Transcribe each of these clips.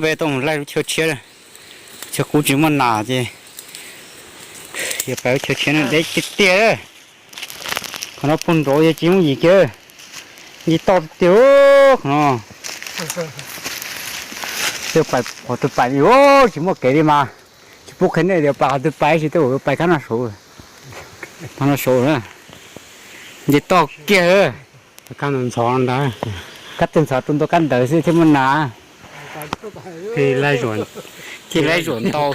Peb tuaj mus laij lub chaw tshiab, chaw qub tsis muaj nas ces yuav pais lub chaw tshiab no deb tiag tiag. Qhov no puag nraud yog tsis yooj yim kiag, nce toj tiag tiag qhov no. Qhov twg pais li tsis muaj kev li mas, tsis pub qhia nej tias pais qhov twg pais, tsis tej zaum pais kab no saud, kab no saud na, nce toj kiag. Kab ntxhov ntawd, kab twg ntxhov rau ntua kab ntawd xwb thiaj muaj nas. Thiaj laij zuam ntau.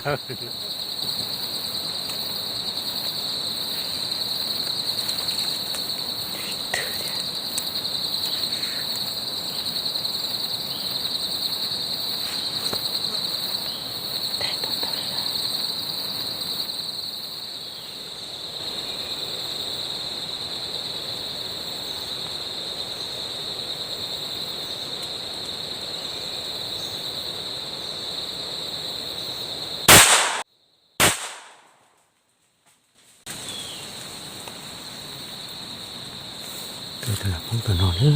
Tus lam poob tom no na,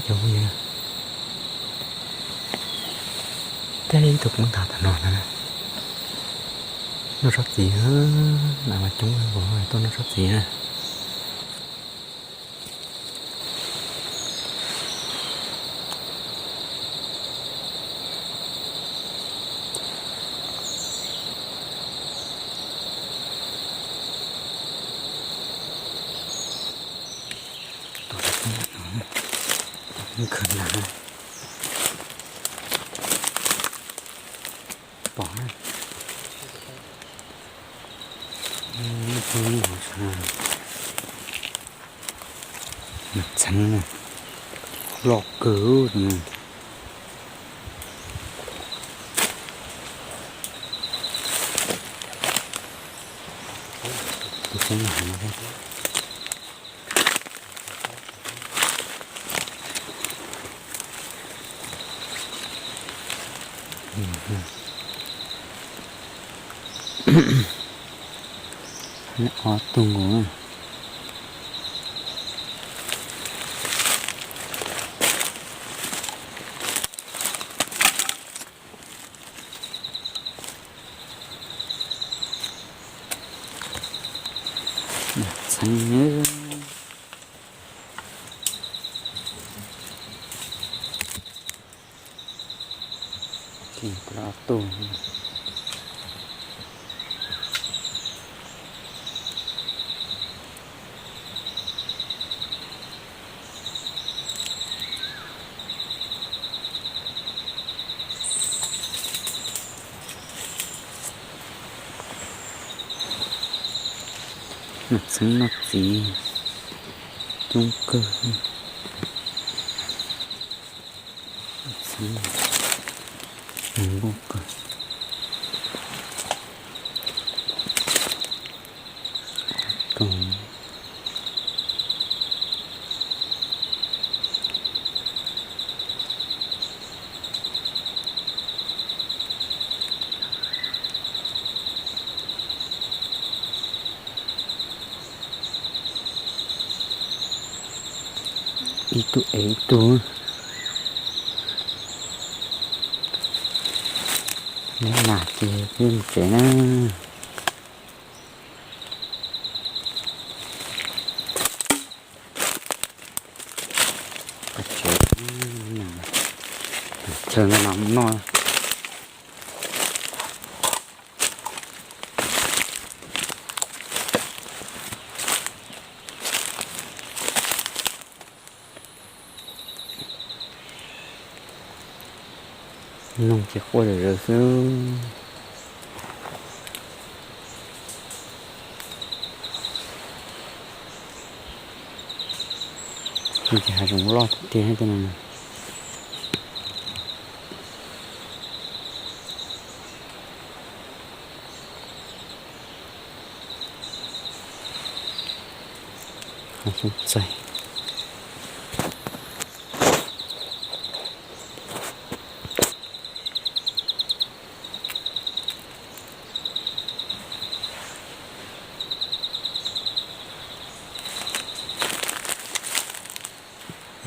cov phooj ywg. Tej ib tug poob tag tom no na. Noj tsob txiv, nas mas coob npaum no tuaj noj tsob txiv na. Tus no, tus no khwv nas. Pom na. Txheeb, loj kawg. Ob tug nkaus. Txheeb. Ob tug. Txheeb noj txiv coob kawg. Txheeb zoo nkauj kawg. Ib tug ev ib tug. Neb nas ces peb mus tsev na. Tsev, chaw no mas noj. Noog ces quaj zom zaws xwb. Ces hav zoov loj tiag tiag no. Hav xyoob txaij.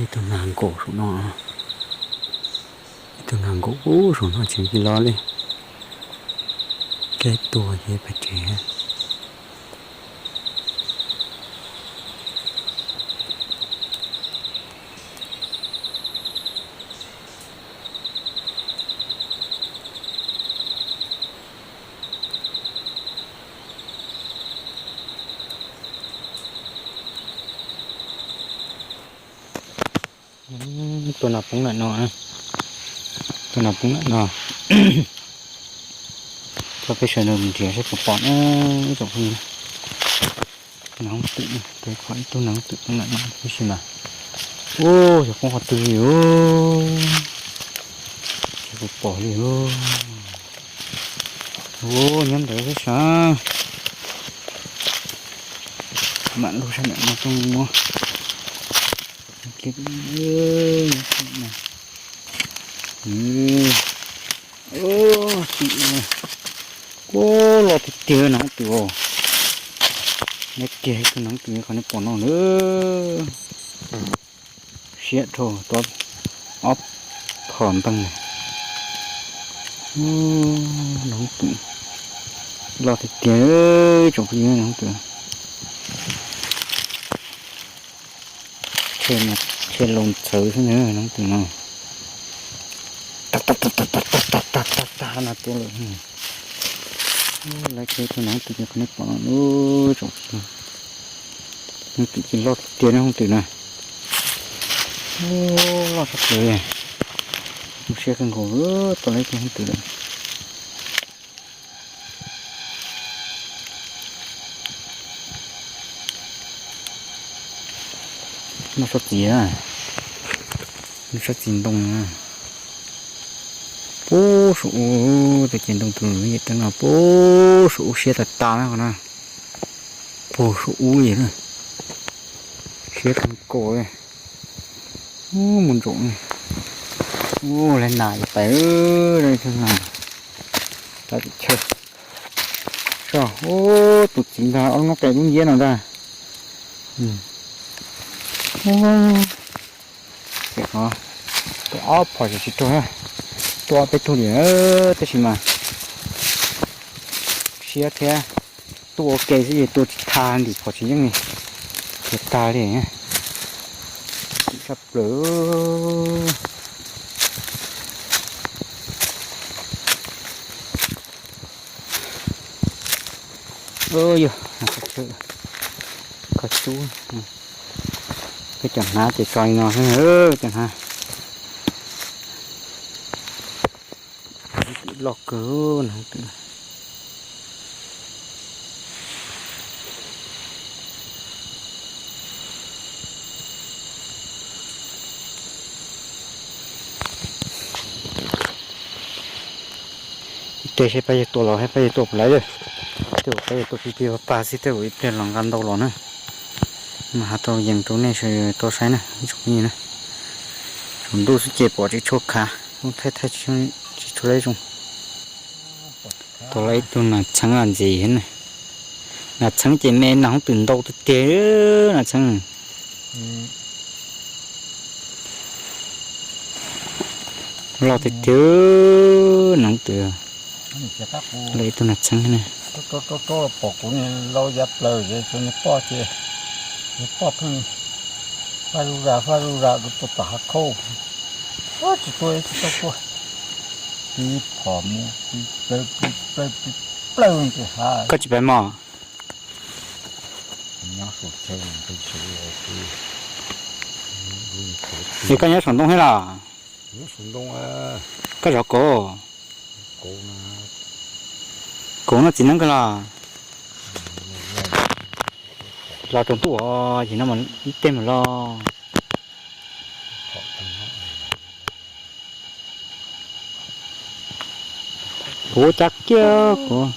Ib tug nag nkaum saum no, ib tug nag nkaum ub saum no tseem ci los li. Keb tuag ces pais tsev. Tua nas poob ntawm no, tua nas poob ntawm no. Coj peb sawv daws mus nrhiav saib puas pom na ib tsoom phooj ywg. Nas hoob twm, tua qhov ib tug nas hoob twm poob ntawm no tib si mas. Ub, yog poob qhov twg li os, tsis pom li os. Ub, nyob ntawd xwb sav. Mam lug sab ntawm no tuaj muab. Ub, loj tiag tiag nas hoob twm os. Nyob kiag ib tug nas hoob twm qhov nej pom no na. Siab dhau, tuav ob phom npeeg. Nas hoob twm loj tiag tiag, tsoom phooj ywg, nas hoob twm. Tshe loo txhawv xwb na, nas hoob twm no. Tag tag tag tag tag tag tag tag tag no tuaj lawm. Lawv tshe tus nas hoob twm qhov nej pom no tsoom phooj ywg. Hoob twm ces loj tiag tiag na hoob twm na. Loj sab plaws li. Zoo siab kawg nkaus, tua lawv tus hoob twm lawm. Noj tsob txiv, noj tsob txiv ntoo. Puag saum ub, tus ces ntoo tus lwm yam teeb no puag saum ub siab tag tag na qhov no. Puag saum ub li na. Siab kawg nkaus li. Ub, mus ntsaum. Ub, lawv nas yuav pais, nas tas tim chaw. Ub, tus txiv ntag ob lub noob qes lub nciab no ntag. Ces qhov tua ob phom ces tsis raug, tua peb tug li, tab sis mas siab thiab. Tua ua ke xwb ces tua tsis tag, ntim phom tsis yeej li, khiav tag li. Tshaj plaws. Yog koj cub, peb cov hnav ces tso li no xwb, cov hnav. Loj kawg no. Ib teg saib pab yawg tua los, saib pab yawg tua puas laiv lawm. Tej zaum pab yawg tua pig pig pag pag xwb, tej zaum ib pliag los nqa ntau los na. Mas has tau yees rau nej sawv daws tau saib na ib tsoom phooj ywg na. Saum ntuj xwb ces pom tsis tshua khav, lub thaij thaij tsis tshua zoo. Tua lawm ib tug nas txheeb ntxiv na. Nas txheeb ces me nas hoob twm ntau tiag tiag, nas txheeb. Loj tiag tiag, nas hoob twm. Lawm ib tug nas txheeb na. Pom kuv lau ya plaws, poj ces, poj pheej faj zuj zas faj zuj zas rau puag tom hav khauj. Tsis tua, tsis tau tua. Tib phom mus tib plawg tib plawg tib plawg ces hav. Koj tsis pais mos? Es koj nyob saum ntoo thiab los? Koj zov kauv? Kauv noj txiv neeb kawg los? Los rau ntuj os, yim no mas ib teg mus los. Kuv cab kiag kuv.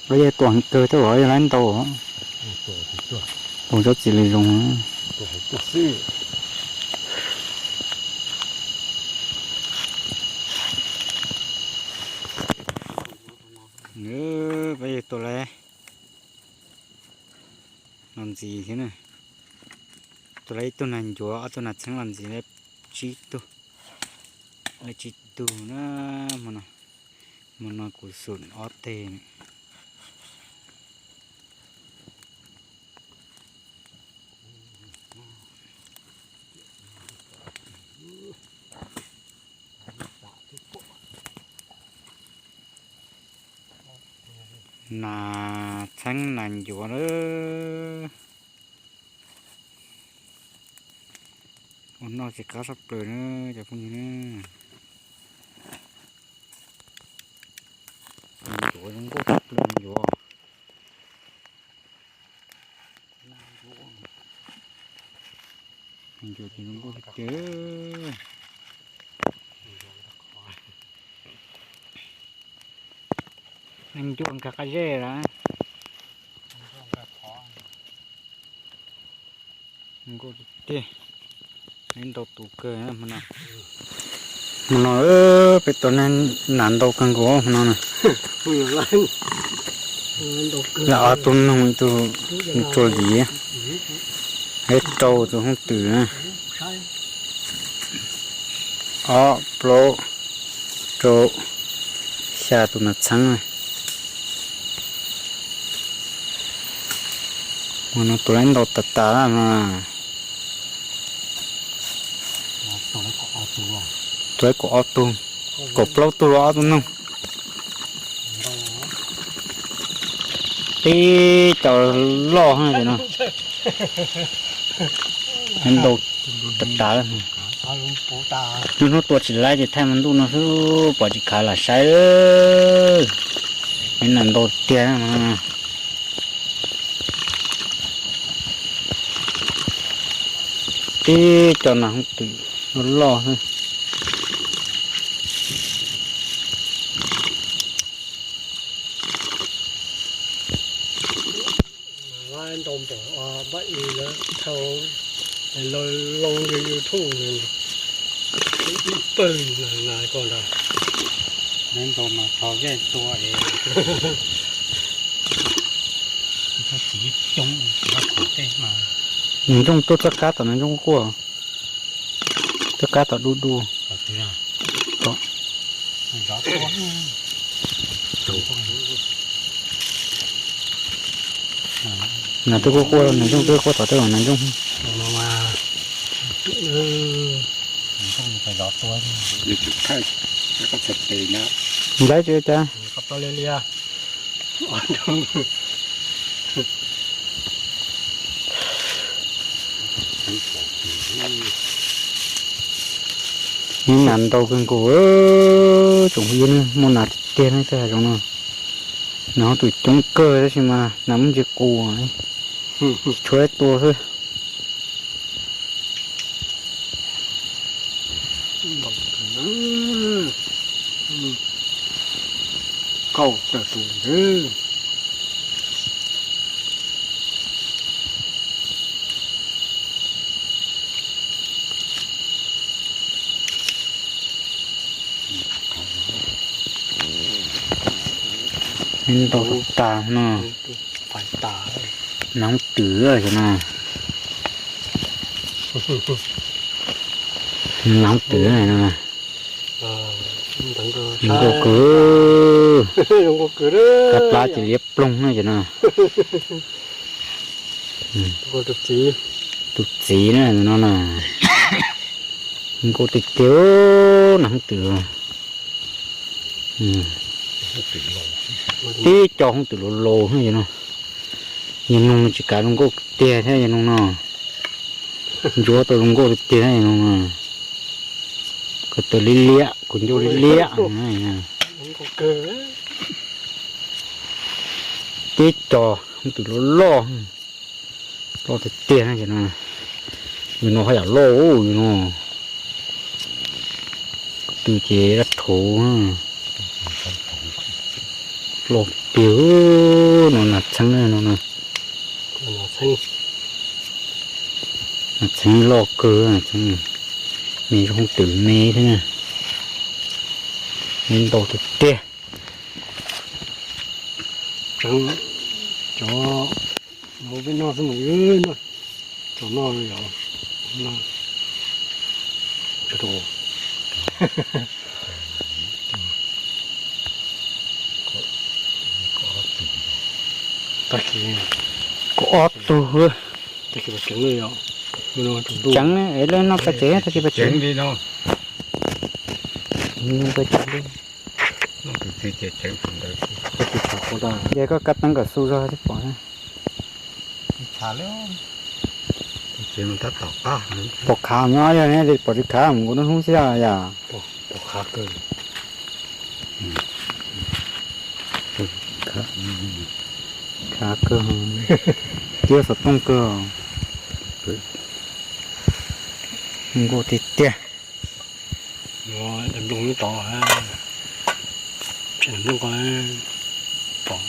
Los yog tuam heev kawg thiab los yog lawv ntau. Ua tsob txiv lws zoo. Peb yog tua lawv no ntxiv thiab na. Tus lawv ib tug nas ncuav, ob tug nas txheeb los ntxiv lawv tsib tug, lawv tsib tug na. Hmo no, hmo no kuv xum ob teg. Nas txheeb nas ncuav lawm. Ua noj tsis qab tshaj plaws na cov phooj ywg na. Nas ncuav zoo nkauj tshaj plaws nas ncuav. Nas ncuav ces zoo nkauj tiag tiag. Nas ncuav nkag qab zej lawm. Zoo nkauj tiag tiag. Ntau tus kawg hmo no. Hmo no peb tau nas ntau kawg nkaus hmo no na. Lam ob tug noog, ib tug txuas liv, ib rau tus hooj twm na. Ob plaub rau xya tus nas txheeb na. Hmo no tus lawv ntau tas tas no. Tus lawv kaum ob tug, kaum plaub tug los ob tug noog. Tib co loj heev no. Ntau tas tas. Hnub hnub tua tsis laib ces thaij hmo ntuj no xwb pom tsis khav lam saib. Nas ntau tiag. Tib co nas hooj twm loj loj xwb. Ntau npaum npaj i lawv thau, lawv loo YouTube ib pawg ko ntag. Nws ntau mas thov vej tua es txiv coob, txiv qhov tej mas. Nws ntsooj tuaj txoj kab tom nws ntsooj quaj, txoj kab tom du du. Nas twb quaj quaj, nws ntsooj twb quaj tom tej uas nws ntsooj. Ncaib tsis cas. Nws nas ntau kawg nkaus, tsoom phooj ywg, muaj nas tiag tiag ne tej hav zoov no. Nas hooj twm coob kawg tab sis mas nas muaj ntsis qus, tsis tshuav tua xwb. Kauj tawm tus ntawd. Ntau tas no. Nas hooj twm xwb no. Nas hooj twm no. Zoo nkauj kawg. Kab plab ces liab ploog na ces no. Tus txiv na no na. Nkauj tiag tiag, nas hooj twm. Tib co hooj twm laus laus thiab yog no. Yog no tsis kav zoo nkauj tiag thiab yog no no. Ntsuab tau zoo nkauj tiag thiab yog no no. Ko taw liab liab, kuv ncauj liab liab. Tib co hooj twm loj loj, loj tiag tiag no. Yog no haj yam loj yog no. Twm ces dab rhuv. Loj tiag no, nas txheeb no. Nas txheeb loj kawg, me zoo hooj twm me thiab na. Ntau tiag tiag. Cov no peb noj xwb mas, cov noj li os. Kaum ob tug. Tsis ceev, es lawv noj paj tsev tag kis paj tsev. Ces koj kab teeb kom xu zog thiaj pom. Pom khav nyob yog ne, pom tsis khav mus nkuv nruab hnub xwb yom. Khav kawg, tiab xov tooj kawg. Nkuj tiag tiag. Nplooj tod, nplooj ko pom.